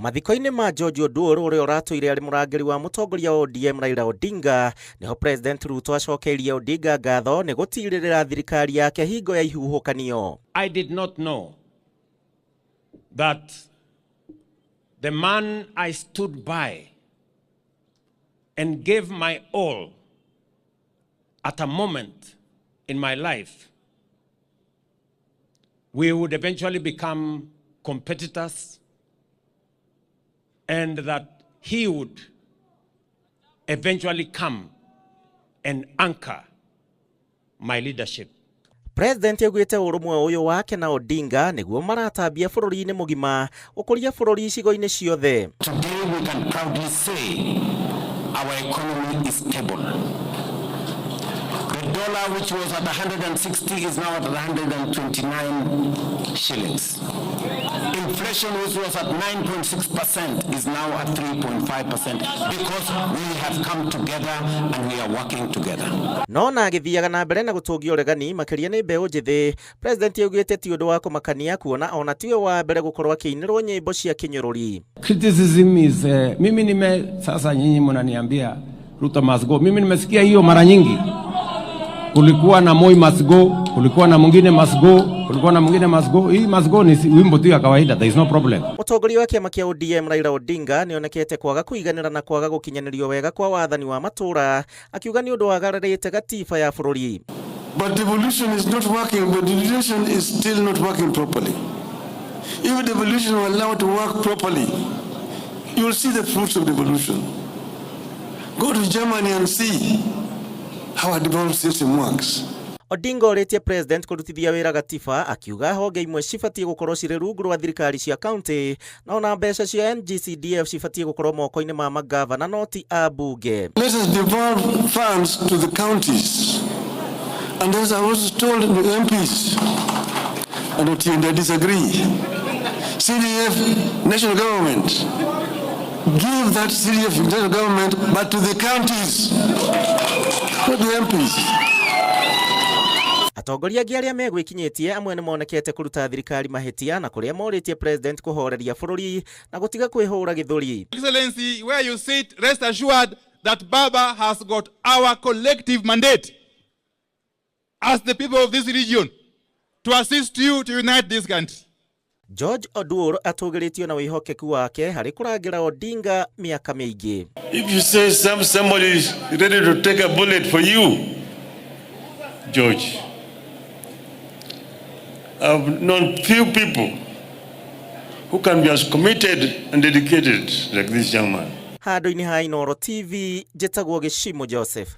Mathiko-inĩ ma George Oduor ũrĩa ũratũire arĩ mũrangĩri wa mũtongoria wa ODM Raila Odinga, nĩho President Ruto acokeirie Odinga ngatho nĩ gũtirĩrĩra thirikari yake hingo ya ihuhũkanio. I did not know that the man I stood by and gave my all at a moment in my life, we would eventually become competitors and that he would eventually come and anchor my leadership. President augĩte ũrũmwe ũyũ wake na Odinga nĩguo maratambia bũrũri-inĩ mũgima gũkũria bũrũri icigo-inĩ ciothe. Today we can proudly say our economy is stable. The dollar, which was at 160, is now at 129 shillings. Inflation, which was at 9.6%, is now at 3.5% because we have come together and we are working together. No na agĩthiaga na mbere na gũtũngia ũregani makĩria nĩ mbeũ njĩthĩ, President augĩte ti ũndũ wa kũmakania kuona ona tiwe wa mbere gũkorwo akĩinĩrwo nyĩmbo cia kĩnyũrũri. Criticism is mimi nime sasa nyinyi mnaniambia "Ruto must go." Mimi nimesikia hiyo mara nyingi. Kulikuwa na "Moi must go", kulikuwa na mwingine "must go", kulikuwa na mwingine "must go". Hii "must go" ni wimbo tu ya kawaida, there is no problem. Mũtongoria wa kĩama kĩa ODM Raila Odinga nĩonekete kwaga kũiganĩra na kwaga gũkinyanĩrio wega kwa wathani wa matũũra, akiuga nĩ ũndũ wagararĩte gatiba ya bũrũri. But devolution is not working. But devolution is still not working properly. If devolution were allowed to work properly, you will see the fruits of devolution. Go to Germany and see how a devolved system works. Odinga orĩtie President kũrutithia wĩra gatiba, akiuga honge imwe cibatiĩ gũkorwo cirĩ rungu rwa thirikari cia kaunti na ona mbeca cia NGCDF cibatiĩ gũkorwo moko-inĩ ma magavana no ti ambunge. Let us devolve funds to the counties. And as I was told the MPs, and Otiende disagree, CDF, national government, give that CDF national government, but to the counties, not the MPs. Atongoria angĩ arĩa megwĩkinyĩtie amwe nĩ monekete kũruta thirikari mahĩtia na kũrĩa morĩtie President kũhoreria bũrũri na gũtiga kwĩhũra gĩthũri. Excellency, where you sit, rest assured that Baba has got our collective mandate as the people of this region to assist you to unite this country. George Oduor atũgĩrĩtio na wĩhokeku wake harĩ kũrangĩra Odinga mĩaka mĩingĩ. If you say somebody is ready to take a bullet for you, George, I've known few people who can be as committed and dedicated like this young man. Handũ-inĩ ha Inooro TV, njĩtagwo Gĩcimo Joseph.